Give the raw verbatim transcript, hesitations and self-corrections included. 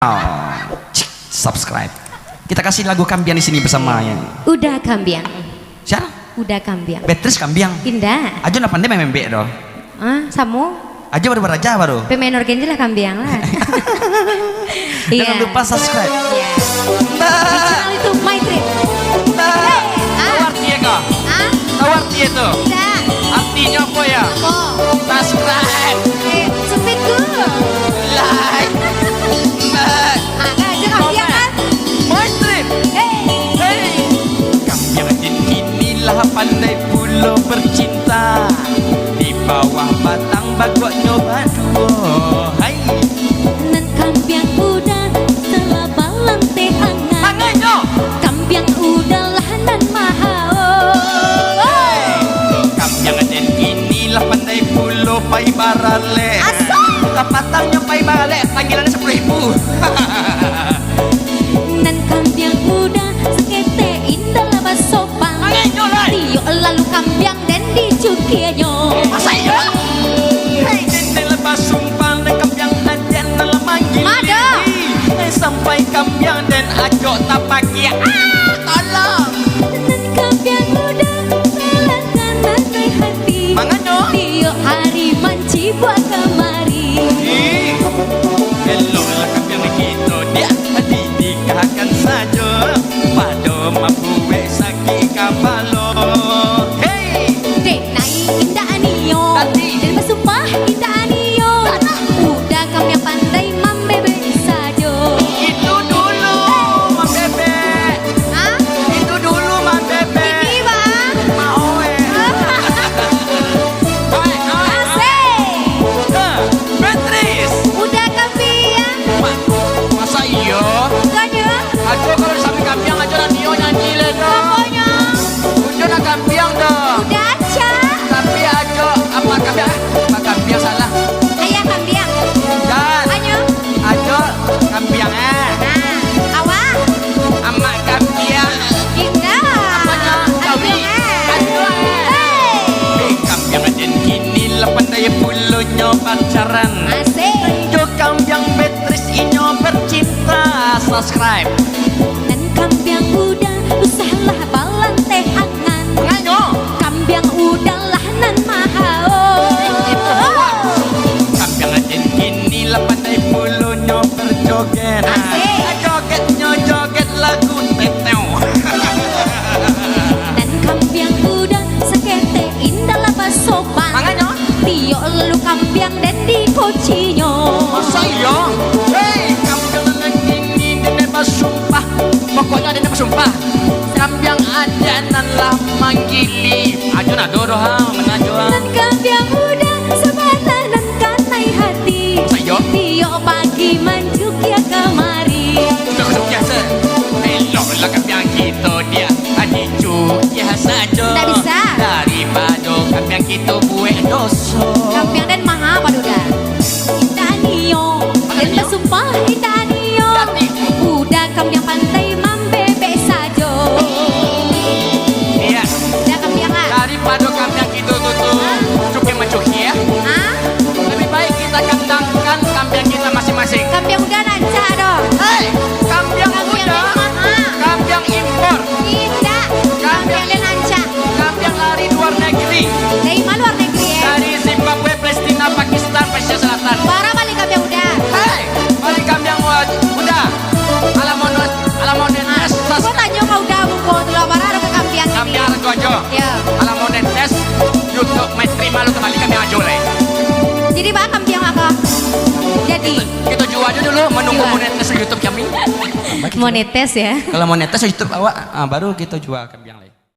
Oh, cik, subscribe. Kita kasih lagu Kambiang di sini bersama, ya. Uda Kambiang. Siapa? Uda Kambiang. Beatrice Kambiang. Indak. Ajo ndak pandai main bebek doh. Ah, samo. Ajo baru baraja baru. Pemain organ je lah Kambiang lah. Iya. Jangan lupa subscribe. Iya. Nah. Di channel itu, My Trip. Nah. Hei, ah. Tahu arti ya, kau? Ah? Tahu arti itu? Tidak. Artinya apa ya? Apa? Subscribe. Eh, sempit tu. Like. Nah. Ah, dah, jangan biarkan. Comment. My Trip. Hei. Hei. Kambiang Din inilah pandai pulo bercinta. Di bawah batang bagoknyo baduo. Hai. Nan Kambiang Uda salah balanteh angan. Angannyo. Kambiang Uda lah nan maha. Hei. Kambiang Din inilah pandai pulo pai baralek. Asal. Kapatangnyo pai baralek, tanggilannyo sapuluah ribu. Nan Kambiang Uda saketek indak lah basopan. Angannyo lai. Tiok lalu Kambiang Den dicukianyo. Masa iyo? Hei, Den lah basumpah, nan Kambiang Aden lah manggil. Mada. Hei, sampai Kambiang Den acok tapakiak. Ah, tolong. Nan Kambiang Uda salah nan naik hati. Manganyo? Tiok hari mancibuak kamari. Ih, eloklah Kambiang kito, diak dinikahkan sajo, pado mambuek sakik kapalo. Hei! Dek nai indak nio. Tadi. Den basumpah indak nio. Tanah. Uda Kambiang pandai mambebek sajo. Itu dulu mambebek. Hah? Itu dulu mambebek. Ini, Bang. Maoe. Oe, oe, oe. Asik. Hah, Beatrice. Uda Kambiang. Ma-, masa iyo? Bukannya. Ajo kalau sampai Kambiang, ajo lah nio nyanyi le tu. Pokoknya. Ujo nak Kambiang tu. Uda Aca. Tapi ajo apa Kambiang? Apa Kambiang salah? Ayah Kambiang. Dan. Anyo. Ajo Kambiang, eh. Nah, awak? Amak Kambiang. Indak. Aponyo? Ajo, eh. Ajo, eh. Hei. Eh, Kambiang Aden kini lah pandai pulonyo pacaran. Asik. Jo Kambiang Beatrice inyo bercinta. Subscribe. Nan Kambiang Uda usahlah balanteh angan. Manganyo? Kambiang Uda lah nan maha. Kambiang Aden kini lah pandai pulonyo berjoget. Asik. Jogetnyo joget lagu teteo. Nan Kambiang Uda saketek indak lah basopan. Manganyo? Tiok lalu Kambiang Den dikociknyo. Masa iyo? Hei, Kambiang nan kini Den basumpah. Pokoknyo Aden basumpah. Kambiang Aden nan lah manggili. Ajo nado doh, ha, mangajo, ha. Nan Kambiang Uda sabana nan kanai hati. Masa iyo? Tiok pagi mancukia kamari. Sudah kasukiah se. Eloklah Kambiang kito diak dicukiah sajo. Ndak bisa. Daripado Kambiang kito buek doso. Kambiang Den maha pado Uda. Indak nio. Den basumpah indak nio. Tapi Uda Kambiang pandai mambebek sajo. Iya. Uda Kambiang ah. Daripado Kambiang kito tu, tu, hah? Cukiah mancukiah. Hah? Lebih baik kita kandangkan Kambiang kita masing-masing. Kambiang Uda rancak doh. Hei, Kambiang Uda. Kambiang Den maha. Kambiang impor. Tidak. Kambiang Kambiang Den rancak. Kambiang lari luar negeri. Dari ma luar negeri, eh? Dari Zimbabwe, Palestina, Pakistan, Persia Selatan. Bara bali Kambiang Uda? Hei, bali Kambiang Uda. Alah mau nes, alah mau nes. Ah, tes. Gua tanyo ka Uda muko tu lah, bara ado ka Kambiang ini? Kambiang ado ajo. Ya. Alah mau nes tes YouTube Maitri malu kembali Kambiang ajo lai. Jadi, ba Kambiang mako. Jadi. Kita, kita jua ajo dulu, menunggu monetis YouTube kami. Monetis, ya. Kalau monetis YouTube awak, ah, baru kita jua Kambiang lai.